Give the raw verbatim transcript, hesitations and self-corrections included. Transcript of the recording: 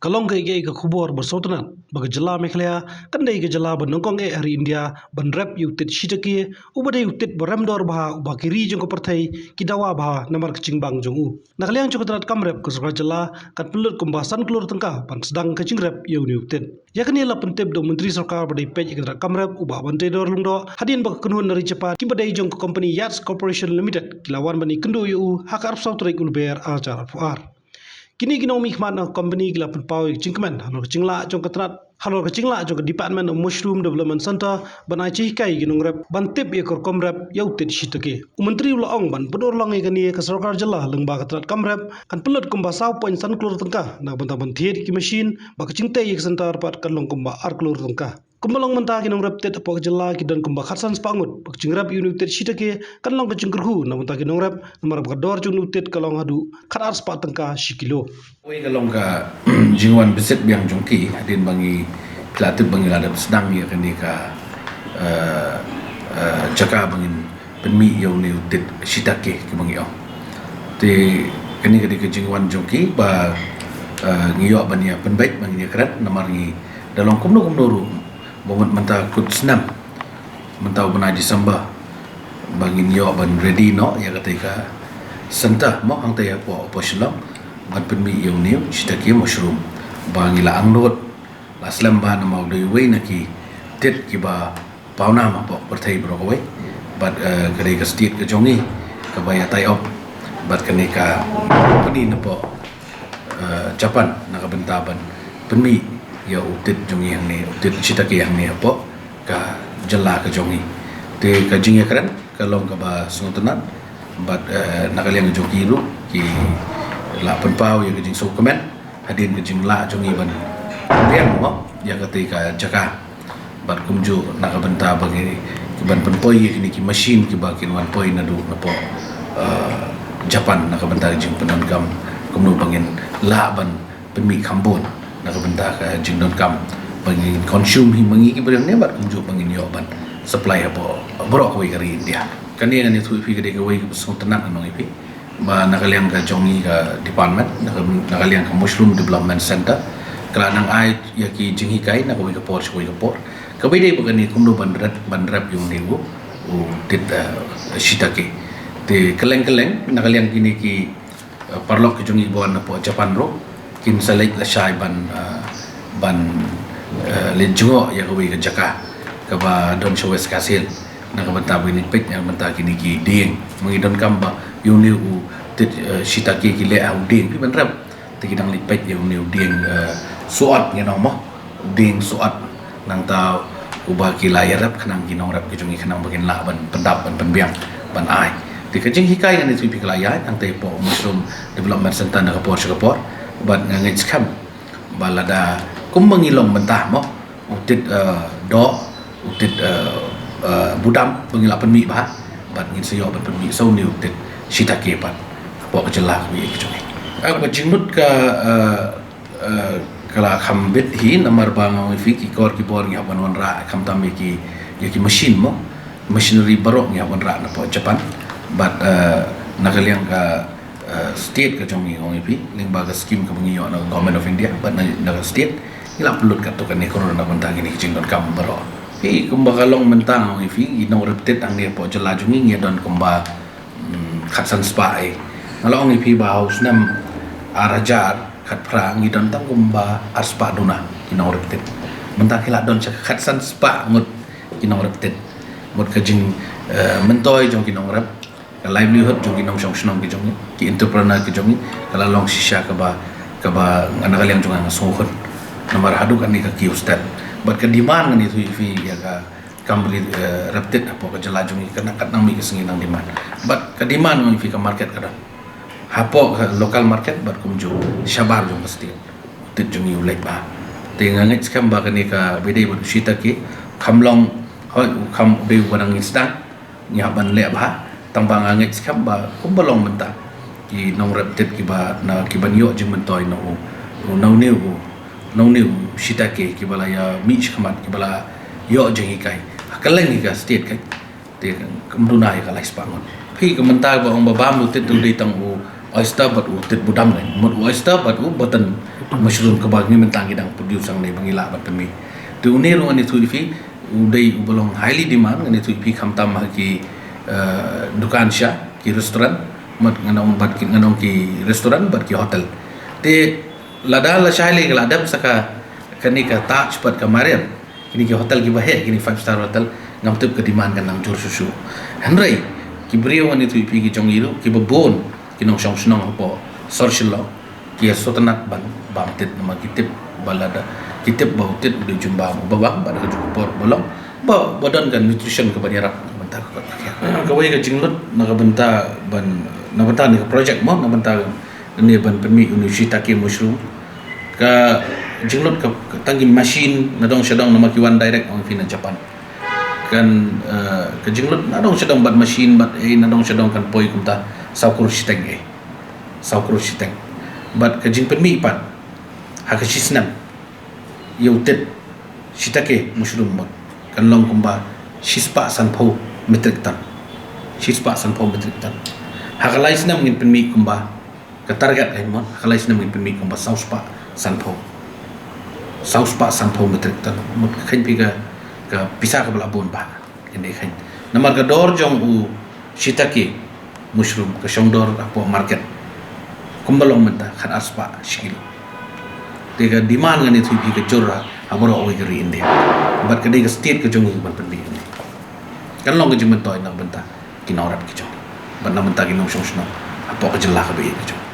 Ka long kaei kaei ka khubor ba sngewtynnat ba ka jylla Meghalaya kan dei ka jylla ba nyngkong eh ha ri India ban rep ïa u tit shiitake, uba dei u tit ba rem dor bha uba ki ri jong ka pyrthei ki dawa bha namar ka jingbang jong u. Na ka liang jong ka tnat kam rep, ka sorkar jylla kan pynlut kumba san klur tyngka ban sdang ka jingrep ïa une u tit. Ïa kane la pyntip da u Myntri Sorkar ba dei peit ïa ka tnat kam rep, u Bah Banteidor Lyngdoh, hadien ba ka kynhun na ri Japan kiba dei jong ka kompani Yats Corporation Limited ki la wan ban ïakynduh ïa u ha ka arphew saw tarik u Lber ar hajar arphew ar. Kine ki nongmihkhmat na ka kompani ki la pynpaw ïa ka jingkmen halor ka jinglah jong ka tnat, halor ka jinglah jong ka Department of Mushroom Development Centre ban ai jinghikai ïa ki nongrep ban tip ïa ka rukom rep ïa u tit shiitake. U Myntri u la ong ban pynurlong ïa kane ka sorkar jylla lyngba ka tnat kam rep kan pynlut kumba saw point san klur tyngka na ka bynta ban thied ïa ki machine, ba ka jingtei ïa ka centre pat kan long kumba ar klur tyngka. Kumba long mynta ki nongrep tit hapoh ka jylla ki don kumba khatsan spah ngut, ba ka jingrep ïa une u tit shiitake kan long ka jingkyrhuh na ka bynta ki nongrep, namar ba ka dor jong une u tit ka long haduh khatar spah tyngka shi kilo. Kawei ka long ka jingwan bit biang jong ki hadien ba ngi, phi la tip ba ngi la dep sdang ïa kane ka, eh, eh, jaka ba ngin pynmih ïa une u tit shiitake kaba ngi ong. Te kane ka dei ka jingwan jong ki ba, eh, ngi ïoh ban ïa pynbeit ba ngin ïa kren namar ngi da long kumno kumno ruh ba mut mynta kut snem, mynta u bnai December, ba ngin ïoh ban ready noh ïa katei ka centre mo hangtei hapoh, hapoh Shillong ban pynmih ïa une u shiitake mushroom ba ngi la angnud, la slem bha namar u dei uwei na ki tit kiba pawnam hapoh pyrthei baroh kawei. Bad, eh, ka dei ka state ka jong ngi kaba ïa tie up bad kane ka company napoh, eh, Japan na ka bynta ban pynmih ïa u tit jong ngi hangne, u tit shiitake hangne hapoh ka jylla ka jong ngi. Te ka jingïakren ka long kaba sngewtynnat bad, eh, na ka liang ka jong ki ruh ki la pynpaw ïa ka jingsngewkmen hadien ka jinglah jong ngi ban pynbiang mo ïa katei ka jaka. Bad kumjuh na ka bynta ba ngi ban pynpoi ïa kine ki machine kiba kin wan poi naduh napoh, eh, Japan na ka bynta ka jingpyndonkam, kumno ba ngin lah ban pynmih kham bun na ka bynta ka jingdonkam ba ngin consume hi ma ngi kiba don ne, bad kumjuh ba ngin ïoh ban supply hapoh baroh kawei ka ri India. Kane ngan ïathuh ïa phi ka dei kawei kaba sngewtynnat ngan ong ïa phi. Ba na ka liang ka jong ngi ka department, na ka, na ka liang ka Mushroom Development Center, ka la nang ai ïa ki jinghikai na kawei ka por sha kawei ka por. Kaba ïadei bad kane kumno ban rep, ban rep ïa une u, u tit, eh, shiitake. Te kylleng kylleng na ka liang kine ki, eh, paralok ki jong ngi ba wan napoh Japan ruh kin sa leit lashai ban, eh, ban, eh, leit jngoh ïa kawei ka jaka kaba don sha West Khasi Hills. Na ka bynta ba ngin peit na ka bynta kine ki dieng. Ma ngi donkam ba ïa une u tit, eh, shiitake ki leh ha u dieng, phi ban rep. Te ki dang leit peit ïa une u dieng, eh, suot ngi ong mo. U dieng suot nangta uba ki la ïarep khnang ki nongrep ki jong ngi khnang ba kin lah ban pyndap ban pynbiang ban ai. Te ka jinghikai ngan ïathuh ïa phi ka la ïaid hangtei hapoh Mushroom Development Center na ka por sha ka por. Bad nga ngeit skhem ba lada kum ma ngi long mynta mo, u tit, eh, doh, u tit, eh, eh, budam ba ngi la pynmih bha, bad ngin sa ïoh ban pynmih sa une u tit shiitake pat hapoh ka jylla kaba ïeit ka jong ngi. Eh, ka jingmut ka, eh, eh, ka la kham bit hi namar ba nga ong ïa phi ki kor ki bor ngi hap ban wanrah khamtam ïa ki, ïa ki machine mo, machinery baroh ngi hap wanrah napoh Japan. Bad, eh, na ka liang ka, eh, state ka jong ngi ong ïa phi, lyngba ka scheme kaba ngi ïoh na ka Government of India bad na, na ka state, ngi la pynlut katto katne klur na ka bynta kine ki jingdonkam baroh. Phi kumba ka long mynta nga ong ïa phi, ki nongrep tit hangne hapoh jylla jong ngi ngi don kumba, hmm, khatsan spah eh. Nga la ong ïa phi ba ha u snem ar hajar khatphra ngi don tang kumba ar spah duna ki nongrep tit. Mynta ki la don sha khatsan spah ngut ki nongrep tit. Mut ka jing, eh, myntoi jong ki nongrep, ka livelihood jong ki nongshong shnong ki jong ngi, ki entrepreneur ki jong ngi, ka la long shisha kaba, kaba na ka liang jong nga nga sngewkhun. Namar haduh katne ka kiew stet. Bad ka demand ngan ïathuh ïa phi ïa ka kam ri, eh, rep tit hapoh ka jylla jong ngi ka nang, ka nang mih ka sngi nang demand. Bad ka demand ngan ïathuh ïa phi ka market ka don hapoh ka local market bad kumjuh shabar jong ka state. Tit jong ngi u leit bha. Te nga ngeit skhem ba kane kaba ïadei bad u shiitake kham long, hooid u kham dei uba nang ngin sdang, ngi hap ban leh bha. Tang ba nga ngeit skhem ba kumba long mynta ki nongrep tit kiba na, kiban ïoh jingmyntoi na u, u na une u, na une u shiitake, kiba la ïa mih shakhmat, kiba la ïoh jinghikai ha kylleng hi ka state ka. Te kam duna ïa ka lai spah ngut. Phi ka mynta ba ong ba bam u tit u dei tang u, Oyster bad u tit budam ne. Mut u oyster bad u button mushroom kaba ngi mynta ngi dang produce hangne ba ngi lah ban pynmih. Te une ruh ngan ïathuh ïa phi u dei uba long highly demand, ngan ïathuh ïa phi khamtam ha ki, eh, dukan sha, ki restaurant, mut ngan ong bad ki, ngan ong ki restaurant bad ki hotel. Te lada la shai lei ka la dep sa ka kane ka Taj bad ka Marriott, kine ki hotel kiba heh, kine five star hotel, ngam tip ka demand kan nang jur shuh shuh. Hynrei ki briew ngan ïathuh ïa phi ki jong ngi ruh kiba bun ki nongshong shnong hapoh sor Shillong ki ïa sngewtynnat ban bam tit namar ki tip ba lada ki tip ba u tit u dei jymbam uba bang bad ka jong ka por ba long ba, ba don ka nutrition kaba ïarap na ka bynta ka kot ka khiah. Kawei ka jinglut na ka bynta ban, na bynta ne ka project mo, na bynta ne ban pynmih une u shiitake mushroom. Ka jinglut ka, ka tang ki machine na dong sha dong namar ki wan direct ong phi na Japan. Kan, eh, ka jinglut na dong sha dong bad machine bad, eh, na dong sha dong kan poi kumta saw klur shiteng, eh. Saw klur shiteng. Bad ka jingpynmih pat ha ka shi snem ïa u tit shiitake mushroom mut kan long kumba shispah sanphew metric ton. Shispah sanphew metric ton. Ha ka lai snem ngin pynmih kumba ka target ka mut, ha ka lai snem ngin pynmih kumba saw spah sanphew. Saw spah sanphew metric ton. Mut ka kheiñ phi ka, ka pisa kaba la bun bha. Kine kheiñ. Namar ka dor jong u shiitake mushroom ka shong dor hapoh market kumba long mynta khat ar spah shi kilo. Te ka demand ngan ïathuh ïa phi ka jur ha baroh kawei ka ri India. Bad ka dei ka state ka jong ngi ban pynmih ïa kane. Kan long ka jingmyntoi na ka bynta ki nongrep ki jong ngi bad na ka bynta ki nongshong shnong hapoh ka jylla kaba ïeit ka jong ngi.